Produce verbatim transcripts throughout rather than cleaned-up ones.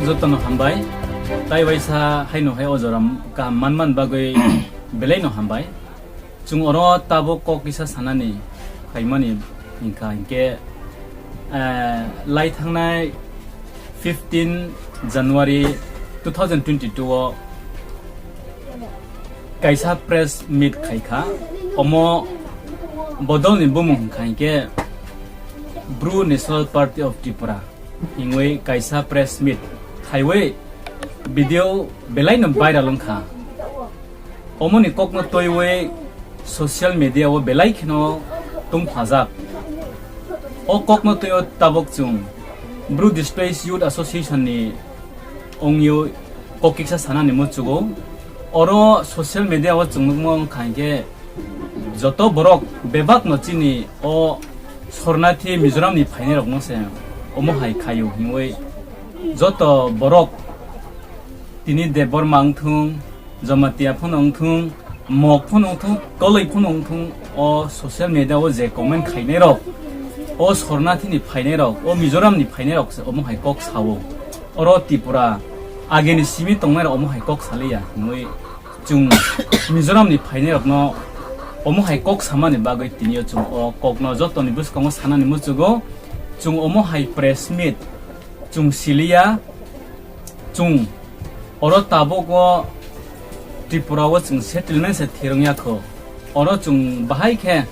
Joto no hambai. Tai waisa haino hai o jora kaham manmani bagwi belai no hambai. Chung oro tabuk kok kisa sanani phaimani hingkha hinkhe, eh, lai thangnai fifteen January two thousand twenty-two o kaisa press meet khaikha. Omo bodol ni bumung hingkha hinkhe Bru National Party of Tripura hingwi kaisa press meet khaiwi video belai no viral wngkha. Omo ni kok no twiwi social media o belai kheno tungphajak. O kok no twi o tabuk chung Bru Displaced Youth Association ni ongwi kok kisa sanani muchugo. Oro social media o chung nukmo wngkha hinkhe joto borok bebak no chini o sornathi Mizoram ni phainai rok no se omo hai khaio hingwi joto borok tini Debbarma wngthung, Jamatia phano wngthung, Mok phano wngthung, Koloi phano wngthung, o social media o je comment khainai rok, o sornathi ni phainai rok, o Mizoram ni phainai rok se omo hai kok sao. Oro Tripura ageni simi tongnai rok omo hai kok saliya hingwi chung Mizoram ni phainai rok no omo hai kok samani bagwi tini o chung o kok no joto ni bwskango sanani muchugo. Chung omo hai press meet chung siliya, chung oro tabuk o Tripura o chung settlement se thirong ya kho. Oro chung bahai khe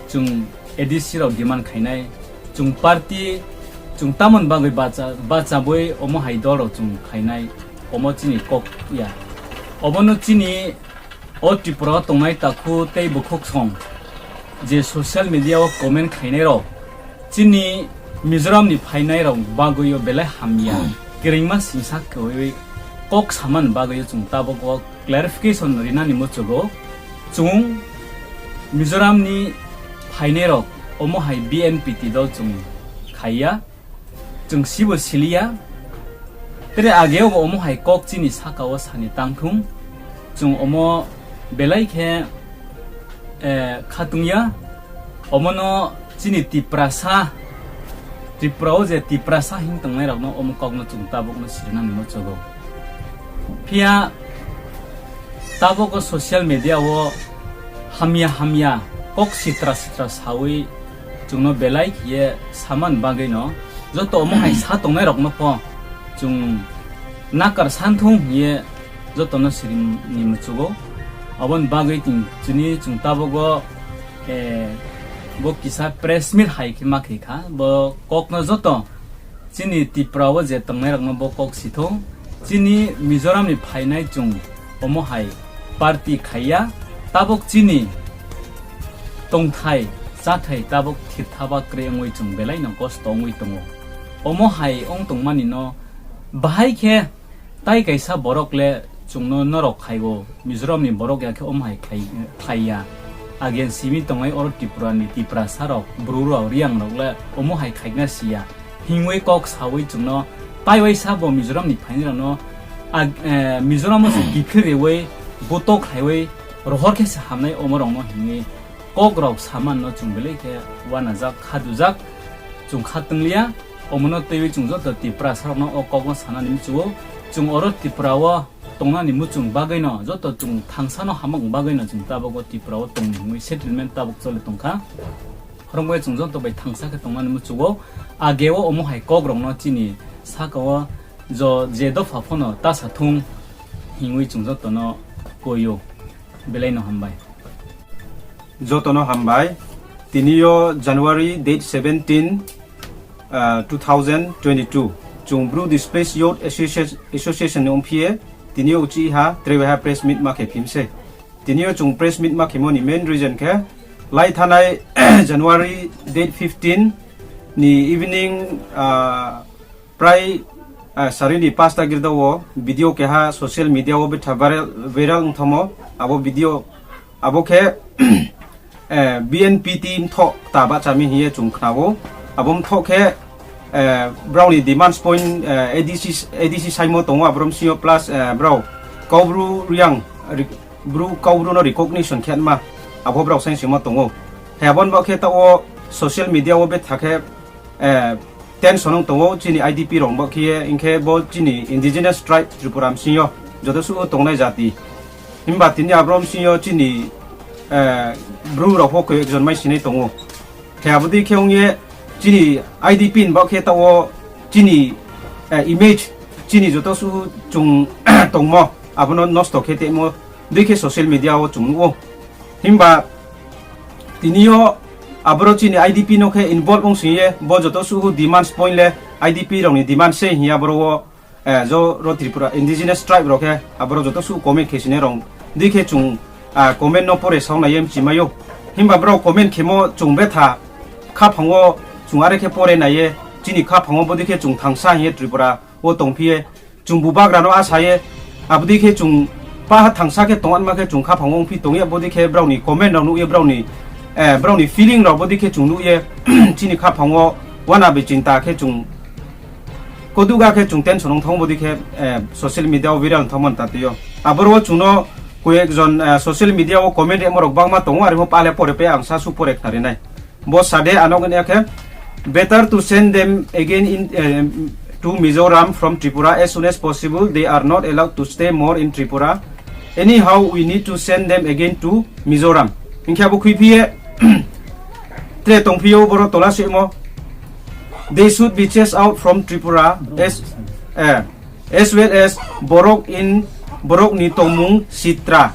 chung A D C rok demand khainai, chung party, chung tamoni bagwi bacha-, bachabwi omo hai dol rok chung khainai, omo chini kok ya. Obono chini o Tripura o tongnai takhu tei bukhuksong je social media o comment khainai rok, chini Mizoram ni phainai rok bagwi o belai hamya, keringma singsa khewi kok samani bagwi o chung tabuk o clarification rinani muchugo. Chung Mizoram ni phainai rok omo hai B N P T dol chung khaiya, chung sibo siliya. Tere age o bo omo hai kok chini saka o sani tangthung, chung omo belai khe, eh, khatungya. Omono chini Tiprasa, Tripura o je Tiprasa hing tongnai rok no omo kok no chung tabuk no sirinani muchugo. Phiya tabuk o social media o hamya hamya kok sitra sitra sawi chung no belai khe ye samani bagwi no joto omo hai sa tongnai rok no pho chung nakar santhung hing ye joto no sirini muchugo. Aboni bagwi tin chini chung tabuk o, eh, bo kisa press meet hai khe ma khe kha, bo kok no joto chini Tripura o je tongnai rok no bo kok sithung. Chini Mizoram ni phainai chung omo hai party khaiya, tabuk chini tongthai chathai tabuk thirthaba kre wngwi chung belai no kosto wngwi tongo. Omo hai ong tongmani no bahai khe tai kaisa borok le chung no norok khai o, Mizoram ni borok ya khe omo hai khai, khai ya. Agen simi tongnai oro Tripura ni Tiprasa rok, Bru rok, Reang rok le omo hai khaina si ya hingwi kok sawi chung no tai waisa bo Mizoram ni phainai rok no ag-, eh, Mizoram o se kiphil riwi, butok khlaiwi, rohor khe se hamnai omo rok no hingwi kok rok samani no chung belai khe wanajak, khadujak, chung kha twngliya. Omo no twiwi chung joto Tiprasa rok no o kok no sanani muchugo. Chung oro Tripura o tongnani muchung bagwi no joto chung thangsa no hamung bagwi no chung tabuk o Tripura o tong hingwi settlement tabuk choli tongkha. Horong bai chung joto bai thangsa khe tongnani muchugo. Age o omo hai kok rok no chini saka o jo je dopha phono ta sa thung hingwi chung joto no koi o. Belai no hambai. Joto no hambai. Tini yo January date seventeen, ah, two thousand twenty-two. Chung Bru Displaced Youth Association, Association ni ongphi ye, tini yo uchih ha, tre bai ha press meet ma khe phim se. Tini yo chung press meet ma khemo ni main reason khe, lai thanai January date fifteen ni evening, ah, prai, ah, sari ni pasta girda wo video keha social media wo betha viral, viral wngthamo. Abo video, abo khe, eh, B N P T mthoh kta bahchami hing ye chung khna ou. Abo mthoh khe, eh, brao ni demands point, eh, A D C, A D C saimo tongo, abo bsing yo plus, eh, brao Kaubru Reang, Bru Kaubru no recognition khe ma, abo brao saing simo tongo. He abo ni baoh khe taoh wo social media wo betha khe, eh, tension ong tong ou chini I D P rao bo khe ye, hing khe bo chini indigenous tribe Tripura bsing yo joto suh tongnai jati. Himba tini aboro bsing yo chini Bru rao pho koi ekjon mai sinai tong ou. Khe abo dei khe ong ye chini I D P ni baoh khe taoh wo chini image, chini joto suh chung tongmo, abo no nosto khe tongmo dei khe social media wo chung nuh ou. Himba tini yo aboro chini I D P no khe involve ong sing ye bo joto suh demands point le I D P rao ni demand se hing ye aboro wo, joro Tripura indigenous tribe rao khe aboro joto suh comment khe sinai rao dei khe chung comment no pore saonai ye mchimai ou. Himba brao comment khemo chung betha khaphang wo chung are khe pore nai ye, chini khaphang wo bodei khe chung thangsa hing ye Tripura wo tongphi ye, chung bubagra no asa ye, abo dei khe chung paha thangsa khe tongma khe chung khaphang wo ongphi tong ye, bodei khe brao ni comment rao nuh ye, brao ni feeling rao bodei khe chung nuh ye, chini khaphang wo uana bichinta khe chung koduga khe chung tension ong thanng bodei khe social media wo viral thanngmo ni tati yo. Aboro wo chung no koi ekjon social media wo comment rimo rao gbangma tong ou, are pho pale pore pe ang sasu pore khnari nai. Bo sa de ano gini khe, better to send them again in, to Mizoram from Tripura as soon as possible. They are not allowed to stay more in Tripura. Anyhow, we need to send them again to Mizoram. Hing khe abo khuiphi ye, tre tongphi ou boro tola soimo. They should be chased out from Tripura as, as well as borok in, borok ni tongmung sitra,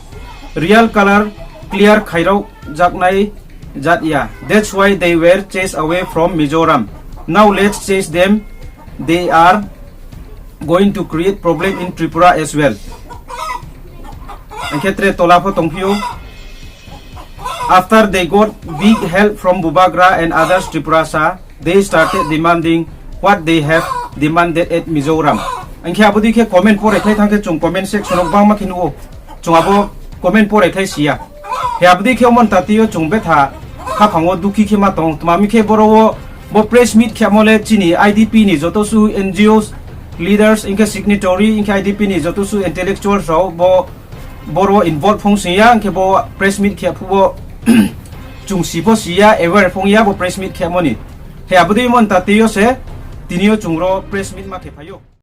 real color clear khairao jaknai jat ya. That's why they were chased away from Mizoram. Now let's chase them. They are going to create problem in Tripura as well. Hing khe tre tola pho tongphi ou. After they got big help from Bubagra and others Tripurasa, they started demanding what they have demanded at Mizoram. Hing khe abo dei khe comment pore khlai thanng khe chung comment section wo gbangma khe nuh ou. Chung abo comment pore khlai si ya. He abo dei khe omo ni tati yo chung betha khaphang wo dukhi khe ma tong ou. Tma hing khe boro wo bo press meet khemo le chini I D P ni joto suh N G Os, leaders, hing khe signatory, hing khe I D P ni joto suh intellectuals rao bo boro involve phung sing ya, hing khe bo press meet khe phuh wo chung si pho si ya, aware phung ya bo press meet khemo ni. He abo dei omo ni tati yo se tini yo chung ro press meet ma khe phai ou.